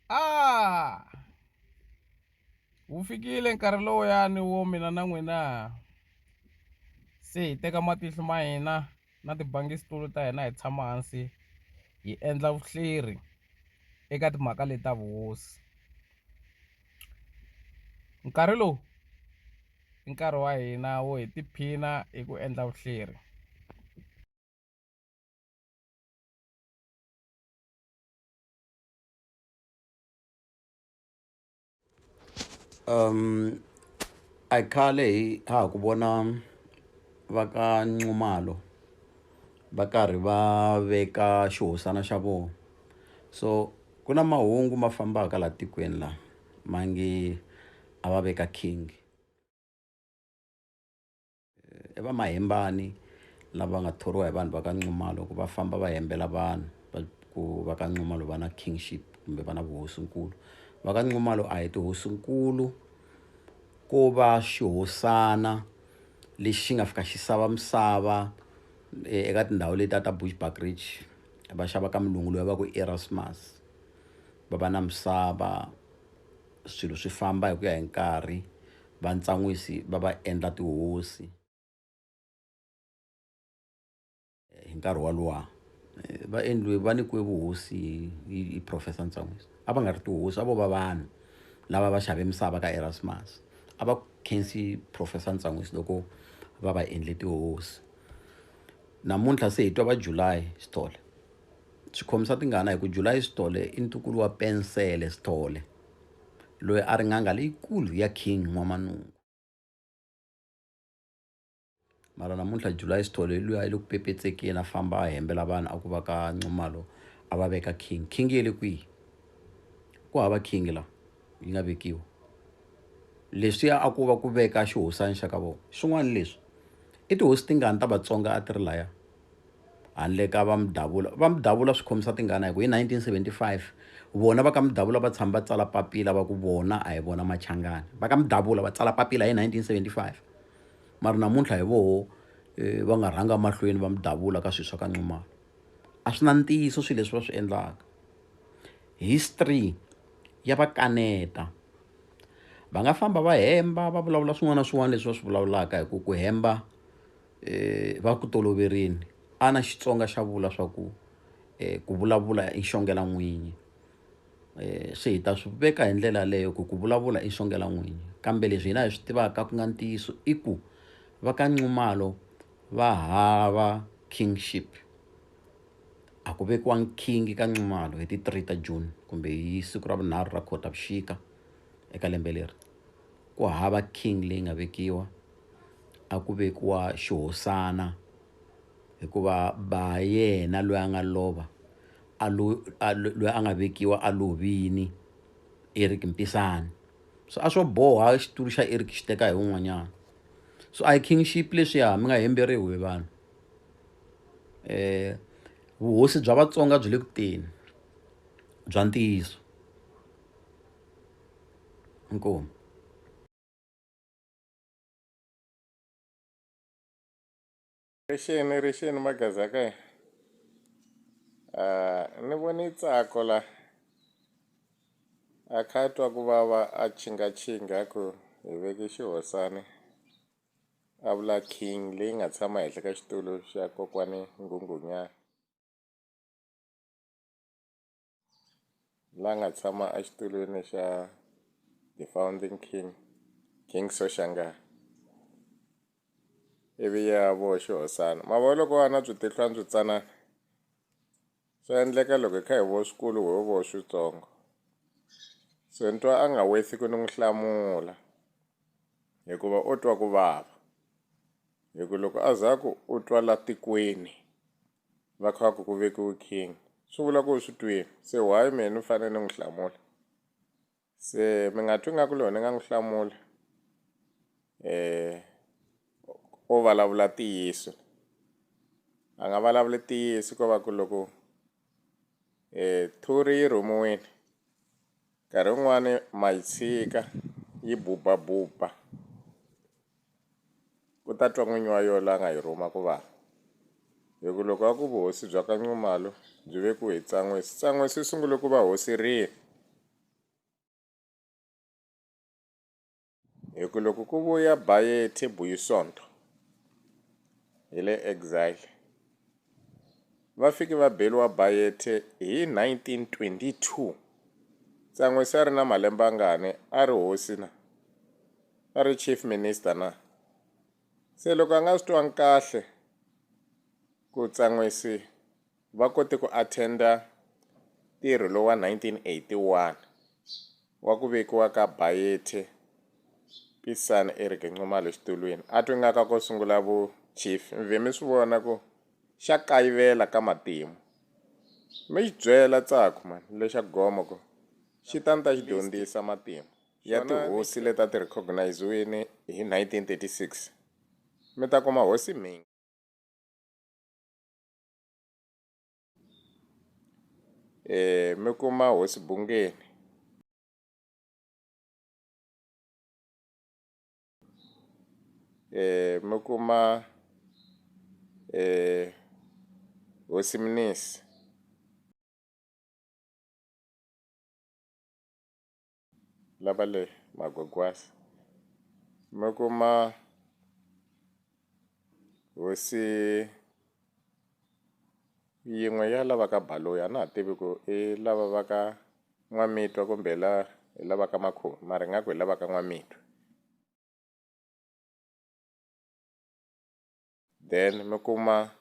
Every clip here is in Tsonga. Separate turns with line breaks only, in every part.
A wu fikile nkarhi lowuyani wo mina na n'wina se hi teka matihlo ma hina na tibangisitulu ta hina hi tshama hansi hi endla vuhleri eka timhaka leti ta vuhosi. Nkarhi lowu i nkarhi wa hina wo hi tiphina hi ku endla vuhleri.
A hi khale hi ha ha ku vona va ka Nxumalo va karhi va veka xihosana xa vona so ku na mahungu ma fambaka laha tikweni laha ma nge a va veka king. I va Mahimbani lava nga thoriwa hi vanhu va ka Nxumalo ku va famba va hembela vanhu va ku va ka Nxumalo va na kingship kumbe va na vuhosinkulu va ka Nxumalo a hi tihosinkulu ko va xihosana lexi xi nga fika xi sava misava eka tindhawu letiya ta Bushbuckridge va xava ka mulungu loyi va ku Erasmus va va na misava swilo swi famba hi ku ya hi nkarhi va Ntsan'wisi va va endla tihosi hi nkarhi woluwa va endliwe va nyikiwe vuhosi hi hi Professor Ntsan'wisi a va nga ri tihosi a vo va vanhu lava va xave misava ka Erasmus a va khensi Professor Ntsan'wisi loko va va endle tihosi namuntlha se hi twa va July Sithole swi khomisa tingana hi ku July Sithole i ntukulu wa Pensele Sithole loyi a ri n'anga leyikulu ya King N'wamanungu mara namuntlha July Sithole hi luya i le ku pepetsekeni a famba a hembela vanhu a ku va ka Nxumalo a va veka king king ya le kwihi ku hava king la yi nga vekiwa leswiya a ku va ku veka xihosana xa ka vona swin'wana leswi i tihosi tingani ta Vatsonga a ti ri laya handle ka va Mudavula va Mudavula swi khomisa tingana hi ku hi 1975 vona va ka Mudavula va tshama va tsala papila va ku vona a hi vona Machangani va ka Mudavula va tsala papila hi 1975 mara namuntlha hi voho va nga rhanga mahlweni va Mudavula ka swilo swa ka Nxumalo a swi na ntiyiso swilo leswi va swi endlaka history ya va kaneta va nga famba va hemba va vulavula swin'wana na swin'wana leswi va swi vulavulaka hi ku ku hemba va ku toloverile a na Xitsonga xa vula swa ku ku vulavula i xongela n'winyi se hi ta swi veka hi ndlela yaleyo ku ku vulavula i xongela n'winyi kambe leswi hina hi swi tivaka ku nga ntiyiso i ku va ka Nxumalo va hava kingship a ku vekiwangi king ka Nxumalo hi ti 3 ta June kumbe hi siku ra vunharhu ra Khotavuxika eka lembe leri ku hava king leyi nga vekiwa a ku vekiwa xihosana hikuva ba yena loyi a nga lova a lo a loyi a nga vekiwa a lovini Eric Mpisane so a swo boha xitulu xa Eric xi teka hi un'wanyana so a hi kingship leswiya mi nga hemberiwi hi vanhu vuhosi bya Vatsonga byi le ku teni bya ntiyiso inkomu.
Rixeni rixeni magaza ka hina ni vone Ntsako la a kha a twa ku vava a chingachinga a ku hi veke xihosana a vula king leyi nga tshama henhla ka xitulu xa kokwani Nghunghunyana. La nga tshama exitulwini xa the founding king, King Soshangar ivi ya vo xihosana ma vo loko va na byi tihlo byi tsanana swa endleka loko hi kha hi vo swikulu ho vo switsongo se ni twa a nga worth ku ni n'wi hlamula hikuva u twa ku vava hi ku loko a za ku u twa la tikweni va kha va ku ku vekiwe king swi vula ku u swi twini se why mehe ni fanele ni n'wi hlamula se mi nga twi nga ku loko ni nga n'wi hlamula o vulavula ntiyiso a nga vulavuli ntiyiso ko va ku loko thuri yi rhumiwile nkarhi wun'wani ma yi tshika yi bubabuba. Ku ta twa n'winyi wa yona a nga yi rhuma ku vava. Hi ku loko a ku vuhosi bya ka Nxumalo byi vekiwe hi Tsan'wisi, Tsan'wisi u sungule ku va hosi rini? Hi ku loko ku vuya Bayethe Buyisonto hi le exile va fike va beriwa Bayethe hi 1922 Tsan'we se a ri na malembe angani a ri hosi na a ri chief minister na se loko a nga swi twangi kahle ku Tsan'wisi va kote ku attend-a ntirho lowa 1981 wa ku vekiwa ka Bayethe Pisani Eric Nxumalo exitulwini a twe nga ka ko sungula vu chief mi vhe mi swi vona ku xa kayivela ka matimu mi xi byela Tsako mani lexa gomo ku xi ta ni ta xi dyondzisa matimu ya tihosi leti a ti recognize-wini hi 1936 mi ta kuma hosi Mhinga. Mi kuma hosi Bungeni. Mi kuma hosi Mnisi. Lava le Magwagwasi. Mi kuma hosi yin'we ya lava ka Baloyi a na ha tivi ku i lava va ka N'wamitwa kumbe hi la hi lava ka Makhomi mara ingaku hi lava ka N'wamitwa. Then mi kuma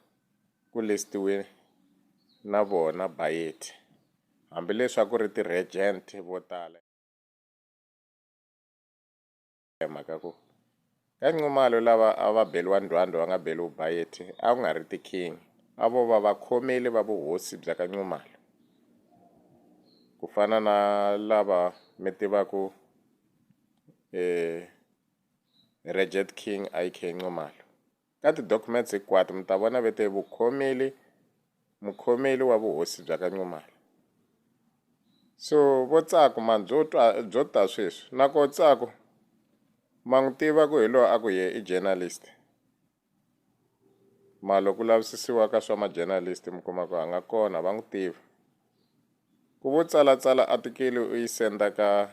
ku list-iwe na vona Bayethe hambileswi a ku ri ti-regent vo tala. Hi mhaka ku ka Nxumalo lava a va beriwa ndhwandwe va nga beriwi Bayethe a ku nga ri ti-king a vo va vakhomeli va vuhosi bya ka Nxumalo ku fana na lava mi tivaku Regent King I_K Nxumalo. Ka ti-documents hinkwato mi ta vona ve te vukhomeli mukhomeli wa vuhosi bya ka Nxumalo. So vo Tsako mani byo twa byo ta sweswi na koho Tsako ma n'wi tiva ku hi loyi a ku ye i journalist ma loko ku lavisisiwa ka swa ma-journalist mi kuma ku a nga kona va n'wi tivi ku vo tsalatsala article u yi senda ka.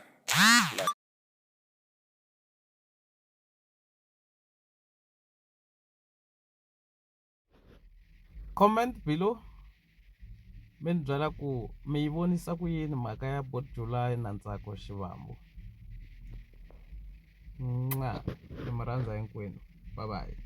Comment below mi ni byela ku mi yi vonisa ku yini mhaka ya Bot July na Ntsako Shivambu. Ni mi rhandza hinkwenu bye bye.